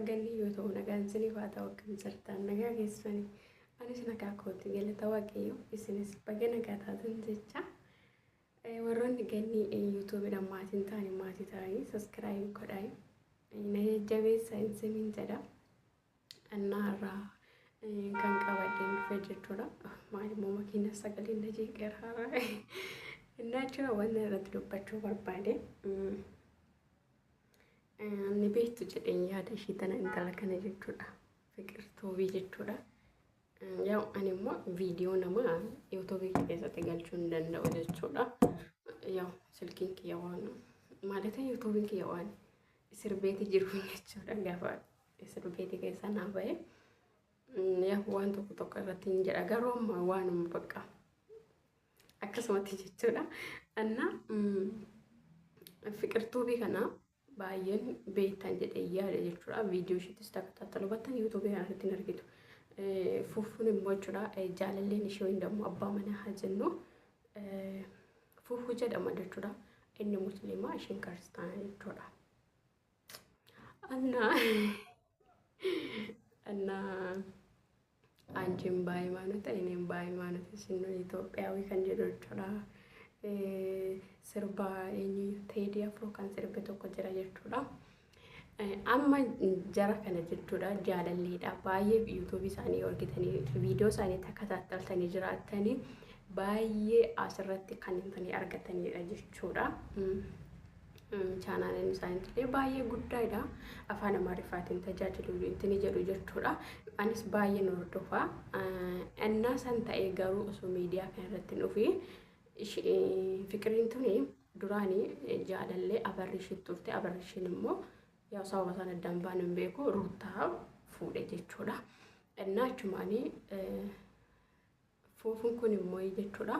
Gannii yoo ta'u nagaan isiniif haa ta'u. Akkam jirtan? Nagaa keessanii? Anis nagaa kooti, galata Waaqayyo. Isinis baga nagaa taatan jecha. Warroonni Gannii YouTubeiidhaan maatiin ta'anii maatii ta'anii subscribe godhaa, na jajjabeessa isiniin jedha. Annaa irraa kan qabadheen dhufe jechuudha. Maal immoo makiina sagalee na jeeqeera. Innaa jechuudha, wanni irratti dubbachuu barbaade. Ni beektu jedheen yaada ishii tana, intala kana jechuudha. Fiqirtuubii jechuudha. Yaa, ani immoo viidiyoo namaa YouTubeii keessatti galchuu hin danda'u jechuudha. Yaa, silkiin kiyya waan maalita, YouTubeiin kiyya waan sirbeeti jiru jechuudha, gaafa sirbeeti keessa naa ba'e. Yaa, waan tokko tokko irratti hin jedha, garuu amma waanuma bakka akkasumatti jechuudha. Annaa Fiqirtuubii kana baay'een beektan jedhee yaada jechuudha. Viidiyoo isheettis takka hubattan YouTubeii kanarratti hin argitu. Fuufuun immoo jechuudha, jaalalleen ishee yookiin immoo abbaa manaa haa jennu, Fuufuu jedhama jechuudha. Inni musliimaa, isheen kiristaana jechuudha. Annaa አንቺም በሃይማኖት እኔም በሃይማኖት ስንሆን ኢትዮጵያዊ kan jedhu jechuudha. Sirba eenyu, Teedii Afroo kan sirbe tokko jira jechuudha. Amma jara kana jechuudha, jaalalleedha. Baay'ee YouTubeii isaanii argitanii, viidiyoo isaanii takkatattaltanii jiraattanii, baay'ee asirratti kan intanii argatanidha jechuudha. Channeliin isaanii baay'ee guddaadha. Afaan Amaariffaatiin tajaajilu ittiin jedhu jechuudha. Anis baay'een hordofa. Innaa san ta'ee garuu osoo miidiyaa kana irratti hin dhufiin Fiqiriin tuni duraanii jaalallee abarri ishiin turte. Abarri ishiin immoo yaa sababa isaan addaan baan hin beeku, Ruuttaa fuudhe jechuudha. Innaa achumaanii Fuufuun kun immoo jechuudha,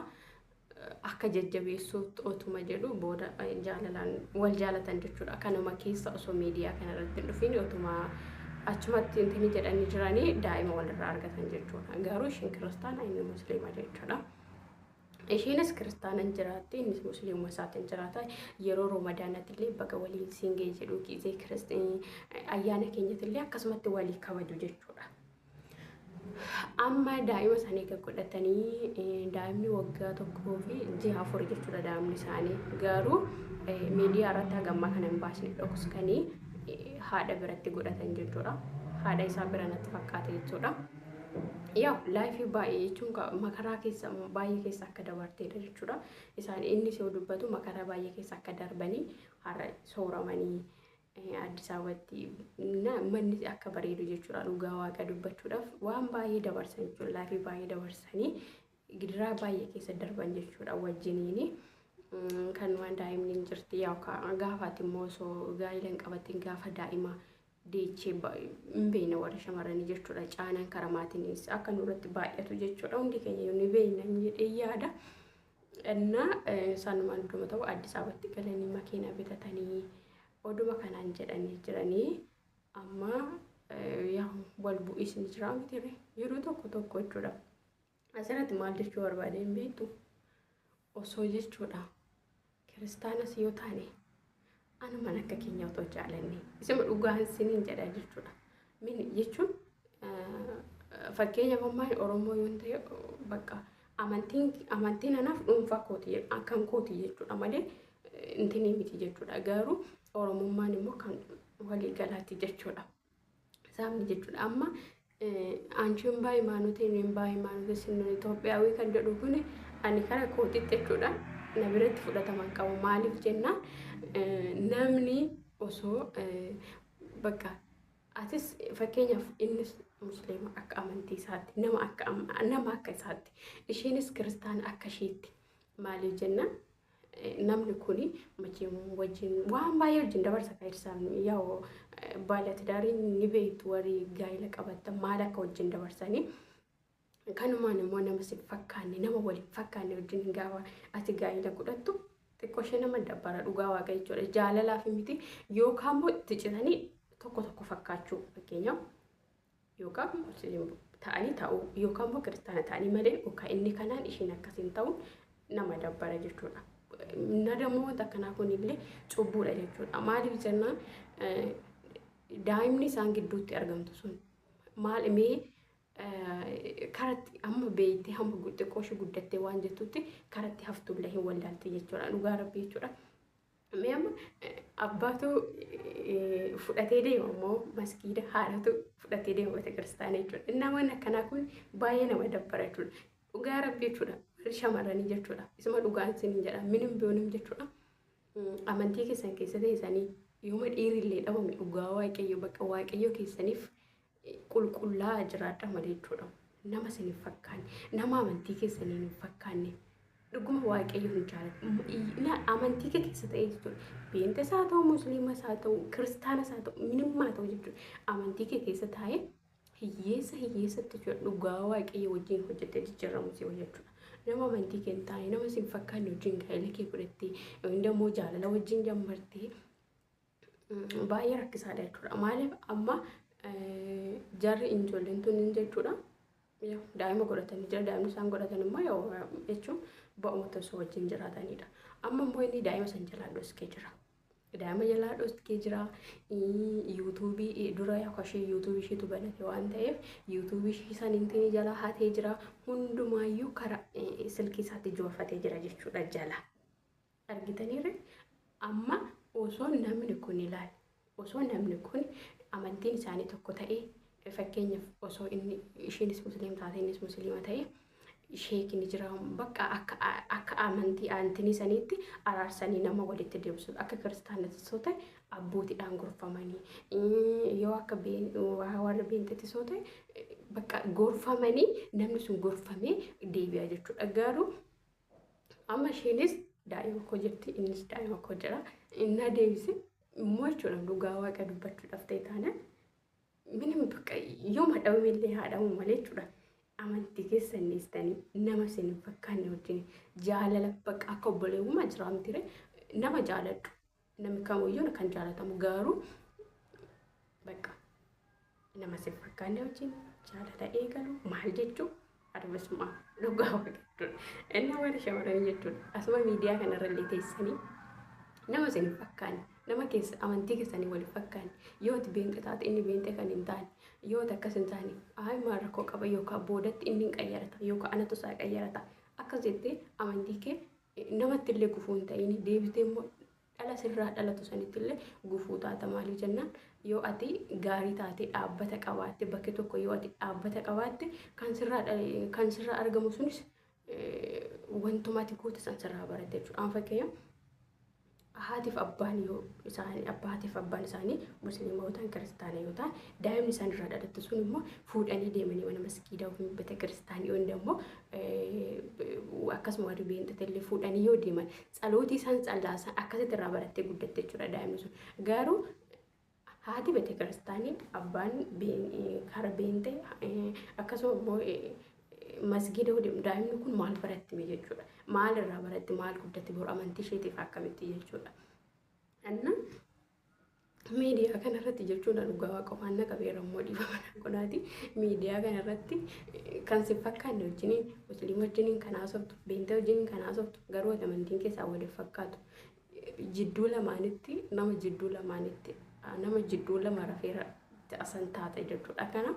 akka jajjabeessuutti otuma jedhu booda jaalalaan wal jaalatan jechuudha. Kanuma keessa osoo miidiyaa kana irratti hin dhufiin otuma achumatti intini jedhanii jiranii daa'ima walirraa argatan jechuudha. Garuu isheen kiristaana, inni musliima jechuudha. Isheenis kiristaana hin jiraatti, innis musliima isaatiin jiraata. Yeroo Ramadaanatti illee baga waliin siingee jedhu, gizee ayyaana keenyatti illee akkasumatti walii kabaju jechuudha. Amma daa'ima isaanii eega godhatanii, daa'imni waggaa 1 fi ji'a 4 jechuudha daa'imni isaanii. Garuu miidiyaa irratti hagammaa kana hin baasne, dhoksanii haadha biratti godhatan jechuudha. Haadha isaa bira natti fakkaate jechuudha. Yaa, lifeii baay'ee jechuun makaraa keessa baay'ee keessa akka dabarteedha jechuudha. Isaan inni yoo dubbatu makaraa baay'ee keessa akka darbanii, har'a sooramanii Addis Ababatti manni akka bareedu jechuudha. Dhugaa Waaqa dubbachuudhaaf waan baay'ee dabarsan jechuudha. Lifeii baay'ee dabarsanii, gidiraa baay'ee keessa darban jechuudha wajjiniini. Kan waan daa'imni hin jirti, yaa, gaafaati immoo osoo gaa'ela hin qabatin gaafa daa'ima deechee hin beekna, warra shamarranii jechuudha. Caanaan karaa maatiinis akka nurratti baay'atu jechuudha. Hundi keenya ni beekna jedhee yaada. Innaa sanumaan oduma ta'u Addis Ababatti galanii makiinaa bitatanii oduma kanaan jedhanii jiranii, amma yaa, wal bu'isni jira miti yeroo tokko tokko jechuudha. Asirratti maal jechuu barbaade hin beektu, osoo jechuudha, kiristaanas yoo taane anumaan akka keenya otoo jaalanne isuma dhugaan siniin jedha jechuudha. Min jechuun, fakkeenyaaf ammaan Oromoo yoo ta'e, bakka amantiin anaaf dhuunfaa kooti, akkan kooti jechuudha malee intinii miti jechuudha. Garuu Oromummaan immoo kan waliigalaati jechuudha. Sabni jechuudha. Amma አንቺም በሃይማኖቴ እኔም በሃይማኖቴ ስንሆን ኢትዮጵያዊ kan jedhu kun ani kara kootitti jechuudha na biratti fudhataman qabu. Maaliif jennaan, namni osoo bakka atis fakkeenyaaf innis musliima akka amantii isaatti, nama akka isaatti, isheenis kiristaana akka isheetti. Maaliif jennaan, namni kuni macheem wajjin waan baay'ee wajjin dabarsa. Kan isaan yaa'u baala ni beektu, warri gaa'ela qabattan maal akka wajjin dabarsanii. Kanumaan immoo nama si fakkaanne, nama waliin fakkaanne wajjin gaafa ati gaa'ela godhattu xiqqoo ishee nama dabbara, dhugaa Waaqa jechuudha. Jaalalaaf miti, yookaan immoo itti citanii tokko tokko fakkaachuu, fakkeenyaaf yookaan musliima ta'anii ta'uu yookaan immoo kiristaana ta'anii malee, yookaan inni kanaan isheen akkasiin ta'uun nama dabbara jechuudha. Na namoota akkanaa kunillee cubbuudha jechuudha. Maaliif jennaan, Daa'imni isaan gidduutti argamtu sun maal mee karatti amma beektee hamma xiqqoo ishee guddattee waan jettutti karatti haftullee hin wallaalti jechuudha. Dhugaa rabbii jechuudha. Mee amma abbaatu fudhatee deema immoo maskiida, haadhatu fudhatee deema beeta kiristaanaa jechuudha. Innaa waan akkanaa kun baay'ee nama dabbara jechuudha. Dhugaa rabbii jechuudha. Warri shamarranii jechuudha. Isuma dhugaan isin jedha. Minim biyoonim jechuudha. Amantii keessan keessa teessanii yooma dhiirillee dhabame dhugaa waaqayyo bakka waaqayyo keessaniif qulqullaa'aa jiraadha malee jechuudha. Nama isin hin fakkaanne, nama amantii keessaniin hin fakkaanne, dhuguma waaqayyo hin jaalatu. Amantii kee keessa ta'ee jechuudha. Beentas haa ta'u, musliimas haa ta'u, kiristaanas haa ta'u, minimmaa haa ta'u jechuudha. Amantii kee keessa taa'ee hiyyeessa hiyyeessatti jechuudha. Dhugaa waaqayyo wajjin hojjettee jijjiiramu si jechuudha. Nama amantii kee hin taane, nama isin fakkaanne wajjin gaa'ela kee godhattee, yookiin immoo jaalala wajjin jammartee baay'ee rakkisaadha jechuudha. Maaliif amma jarri ijoolleen tun jechuudha. Daa'ima godhatanii jira. Daa'imni isaan godhatan immoo jechuun ba'uma osoo wajjin jiraatanidha. Amma immoo inni daa'ima san jalaa dhoskee jira. Daa'ima jalaa dhoskee jira. Yuutuubii dura ishee yuutuubii isheetu banate waan ta'eef yuutuubii ishee saniin jalaa hatee jira. Hundumaayyuu karaa silkii isaatti joorfatee jira jechuudha jala. Argitaniirri amma osoo namni kun ilaale, osoo namni kun amantiin isaanii tokko ta'ee, fakkeenyaaf osoo inni isheenis musliima taate innis musliima ta'e, sheekni jira, bakka akka amantii aantinii saniitti araarsanii nama walitti deemsu. Akka kiristaanatti soo ta'e abbootiidhaan gorfamanii, yoo akka warra beentetti soo ta'e bakka gorfamanii namni sun gorfamee deebi'a jechuudha. Garuu amma isheenis daa'ima koo jirti, innis daa'ima koo jira. Innaa deebise immoo jechuudha dhugaa waaqa dubbachuudhaaf ta'e taanaan minim bakka yooma dhabame haa dhabu malee jechuudha. Amantii keessan dhiistanii nama isin hin fakkaanne wajjin jaalala bakka akka obboleewwummaa jira miti nama jaaladhu. Namni kamiyyuu kan jaalatamu garuu bakka nama isin fakkaanne wajjin jaalala eegalu maal jechuu arbasuma dhugaa waaqa jechuudha. Inni warra shamarranii jechuudha. Asuma miidiyaa kanarra illee teessanii nama isin hin fakkaanne, nama keessa amantii keessanii wal fakkaanne, yoo ati beenxe taate inni beenxe kan hin taane, yoo ati akkas hin taane ayi maal rakkoo qaba, yookaan boodatti inni hin qayyarata yookaan anatu isaa qayyarata akkas jettee amantii kee namatti illee gufuu hin ta'in, deebitee immoo dhala sirraa dhalatu sanitti illee gufuu taata. Maaliif jennaan yoo ati gaarii taate dhaabbata qabaatte, bakki tokko yoo ati dhaabbata qabaatte kan sirraa argamu sunis wantuma ati goote san sirraa barate jechuudha. Amma fakkeenyaaf haatiif abbaan yoo isaanii abbaatiif abbaan isaanii musliima yoo ta'an, kiristaana yoo ta'an, daa'imni isaan irraa dhalattu sun immoo fuudhanii deemanii mana maskiidaa yookiin beeta kiristaanii yookiin immoo akkasuma warri beenxate illee fuudhanii yoo deeman tsalootii isaan tsallaasan akkasitti irraa barattee guddatte jechuudha daa'imni sun. Garuu haati beeta kiristaanii, abbaan kara beente, akkasuma immoo masgiida yoo deemu daa'imni kun maal baratti jechuudha. Maal irraa baratti, maal guddatti, boru amantii isheetiif akkamitti jechuudha. Anna miidiyaa kanarratti jechuudha dhugaa waaqa waan na qabeera immoo dhiifama godhaati. Miidiyaa kanarratti kan si fakkaanne wajjiniin, musliima wajjiniin kan haasoftu, beentee wajjiniin kan haasoftu, garuu amantiin keessaa waliif fakkaatu. Jidduu lamaanitti nama jidduu lamaanitti nama jidduu lama rafeera asan taate jechuudha. Kana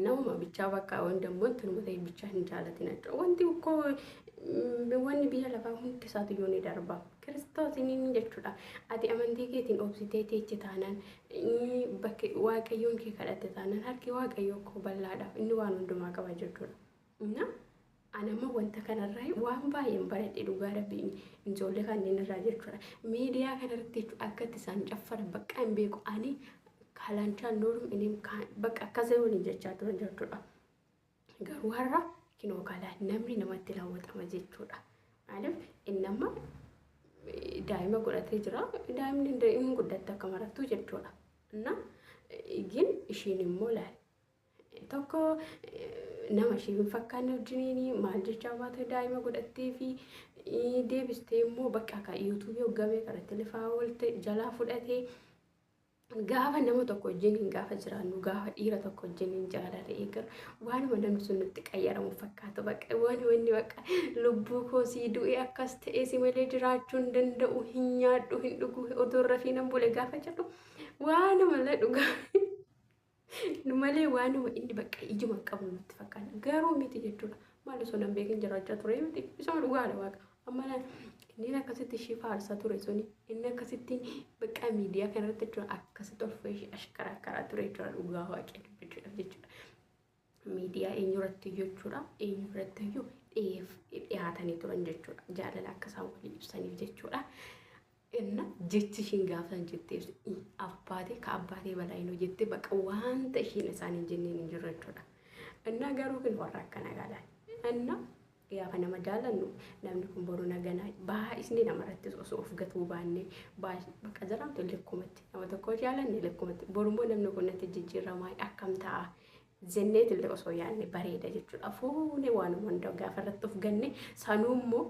namuma bichaa bakka wanta immoo wanti ta'e bichaa hin jaalatin jechuudha. Wanti ukkoo wanni biyya lafaa hundi isaatu yoo ni darba. Kiristoos inni jechuudha. Ati amantii keetiin obsitee teeche taanaan, bakki waaqayyoon kee kadhatte taanaan, harki waaqayyoo koo bal'aadha. Inni waan hundumaa qaba jechuudha. Inna ani amma wanta kanarraa waan baay'een baradhe dhugaa rabbii ijoollee kanneen irraa jechuudha. Miidiyaa kanarratti jechuudha akka itti isaan caffaran bakka hin beeku ani kalanchaan noorum inni bakka akkasii waliin jechaa turan jechuudha. Garuu har'a kinoo kalaa namni namatti raawwatama jechuudha. Maaliif inni amma daa'ima godhatee jira. Daa'imni hin guddatte akka marattu jechuudha. Inna gin ishiin immoo laal tokko nama ishee hin fakkaanne wajjiniin maal jechaa baate daa'ima godhattee fi deebistee immoo bakka akka yuutuubii hoggamee karatti lafaa oolte jalaa fudhatee. Gaafa nama tokko wajjin gaafa jiraannu, gaafa dhiira tokko wajjin jaalala eegalu, waanuma namni sun nutti qayyaramu fakkaata. Bakka waanuma inni bakka lubbuu koo sii du'e akkas ta'e si malee jiraachuu hin danda'u, hin nyaadhu, hin dhugu, otoo rafii nan bule gaafa jedhu Waanuma la dhugaa. Nu malee waanuma inni bakka ijuma hin qabnu nutti fakkaata. Garuu miti jechuudha. Maal osoo nan beekin jiraachaa ture miti. Isuma dhugaadha waaqa. Amma inni akkasitti ishii faarsaa ture suni inni akkasitti bakka miidiyaa kanarratti jechuudha akkasitti ol fuudhee ashkaraa ture jechuudha dhugaa waaqee dubbachuudhaaf jechuudha. Miidiyaa eenyurratti jechuudha eenyurratti iyyuu dhiyaatanii turan jechuudha. Jaalala akka isaan walii ibsaniif jechuudha. Inna jechi ishiin gaafsan jettee abbaatee ka abbaatee balaa hin jettee bakka wanta ishiin isaan hin jenneen hin jiru jechuudha. Inna garuu kun warra akkana galan. Inna gaafa nama jaalannu namni kun boru naganaa baay'isni namarrattis osoo of gatuu baannee bakka jiraamtu lekkumatti nama tokko jaalanne lekkumatti borummoo namni kun natti jijjiiramaa akkam ta'a jenneetillee osoo yaadne bareeda jechuudha. Fuunee waanuma hunda gaafa irratti of ganne sanuummoo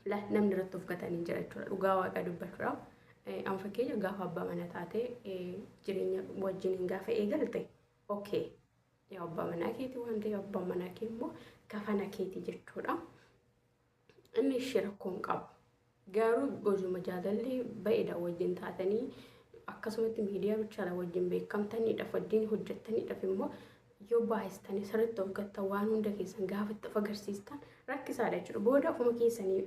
namni irratti of gatanii jira jechuudha. Dhugaa waaqa dubbachuudhaaf. An fakkeenya gaafa abbaa mana taatee jireenya wajjin gaafa eegalte okay. Yaa abbaa manaa keetii waan ta'eef abbaan manaa kee immoo kafana keetii jechuudha. Inni ishee rakkoo hin qabu. Garuu bosuma jaalalli ba'eedha wajjin taatanii akkasumatti miidiyaa bichaadha wajjin beekamtaniidhaaf wajjin hojjettaniidhaaf immoo yoo baay'istanii sirriitti of gattan waan hunda keessan gaafa itti of agarsiistan rakkisaadha jechuudha. Booda ofuma keessanii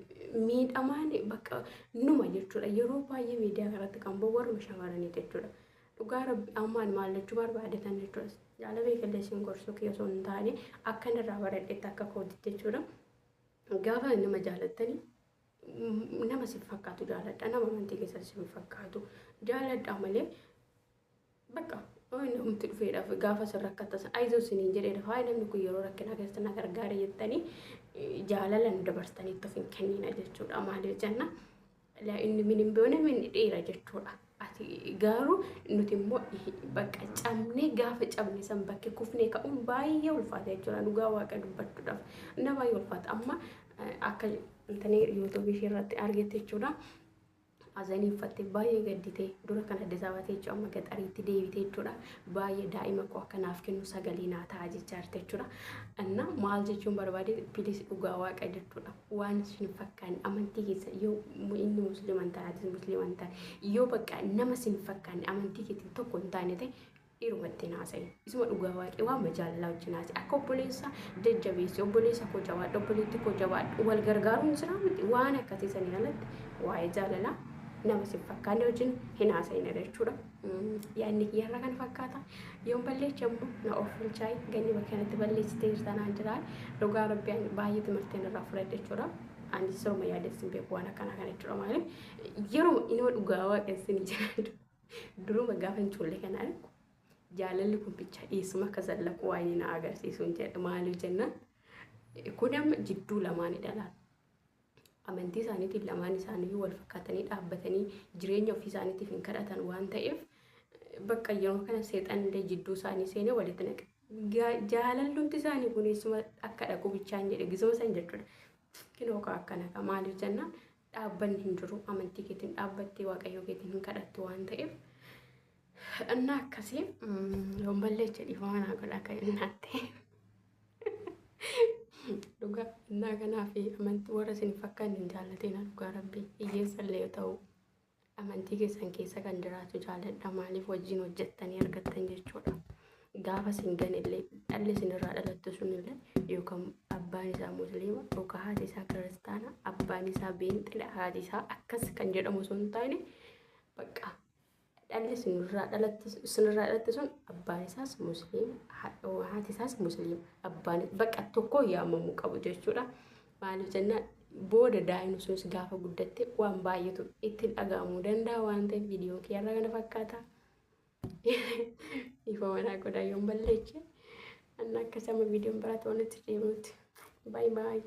miidhamaan bakka numa jechuudha. Yeroo baay'ee miidiyaa kanarratti kan ba'u warruma shamarranii jechuudha. Dhugaa rabbi ammaan maal jechuu barbaadatan jechuudha. Jaala beekallee isin gorsuu kiyya osoo hin taane akka inni irraa baradhetti akka kootitti jechuudha. Gaafa nama jaalattanii nama si fakkaatu jaaladha. Nama amantii keessa si fakkaatu jaaladha malee bakka namti dhufeedhaaf gaafa sin rakkattas ayizoo isiniin jedheedha. Faaya namni kun yeroo rakkinaa keessa na gargaara jettanii jaalala nu dabarsitanii itti of hin kennina jechuudha. Maaliif jenna inni min hin beekne min dhiira jechuudha. Ati garuu nuti immoo bakka cabnee gaafa cabne san bakke kufnee ka'uun baay'ee ulfaata jechuudha. Dhugaa waaqa dubbachuudhaaf na baay'ee ulfaata. Amma akka intanii yuutuubii ishee irratti argite jechuudha. Azanii uffattee baay'ee gadditee dura kan Addis Ababa jechuudha amma gaxariitti deebitee jechuudha. Baay'ee daa'ima koo akka naaf kennu sagalee naa ta'a jechaa jirti jechuudha. Inna maal jechuun barbaade bilis dhugaa waaqa jechuudha. Waan isin fakkaanne amantii keessa yoo inni musliima hin taane atis musliima hin taane yoo bakka nama isin fakkaanne amantii keetiin tokko hin taane ta'e dhiirumatti hin haasa'in. Isuma dhugaa waaqee waan jaalalaa wajjin haasa'e akka obboleessa jajjabeessi obboleessa koo jabaadhu obboleetti koo jabaadhu wal gargaaruun jira miti waan akkasii sanii alatti waa'ee jaalalaa nama si fakkaanne wajjin hin haasa'in jechuudha. Yaadni kiyyarra kana fakkaata. Yoon balleecha immoo na of bulchaay ganni bakka kanatti balleessitee jirta naan jiraan dhugaa rabbi ani baay'ee timirtiin irraa fudhadhe jechuudha. Ani siruma yaadessin beeku waan akkanaa kana jechuudha. Maaliif yeroo inuma dhugaa waaqessin jira duruma gaafa hin cuulle kana argu jaalalli kun bicha dhiisuma akka zallaqu waan inni na agarsiisu hin jedhu maaliif jennaan kun amma jidduu lamaanidha laata. Amantii isaaniitiin lamaan isaanii wal fakkaatanii dhaabbatanii jireenya ofii isaaniitiif hin kadhatan waan ta'eef bakka yeroo kana seexanillee jidduu isaanii seenee walitti naqa. Jaalallumti isaanii kun eessuma akka dhaqu bichaan jedhe gisuma san jechuudha. Kinoo kaa akkana ka maaliif jennaan dhaabbanni hin jiru amantii keetiin dhaabbattee waaqayyoo keetiin hin kadhattu waan ta'eef. Innaa akkasii yoon balleecha dhiifama naa godha akka innaatti. Dhugaa innaa kanaaf amantii warra isin fakkaanne hin jaallatina dhugaa rabbii hiyyeessa illee yoo ta'u amantii keessan keessa kan jiraatu jaaladha maaliif wajjin hojjettanii argattan jechuudha. Gaafa isin ganillee dhalli isin irraa dhalattu sunillee yookaan abbaan isaa musliima yookaan haati isaa kiristaana abbaan isaa beenxila haati isaa akkas kan jedhamu osoo hin taane bakka dhalli isinirraa dhalatte sun abbaan isaas musliima haati isaas musliima abbaan bakka tokko yaamamuu qabu jechuudha. Maaliif jennaan booda daa'imni sunis gaafa guddatte waan baay'eetu ittiin dhaga'amuu danda'a waan ta'eef viidiyoon kiyyarraa kana fakkaata. Ifa manaa godhaa yoon balleeche. Anna akkasuma viidiyoon biraatti walitti deebinutti. Baay baay.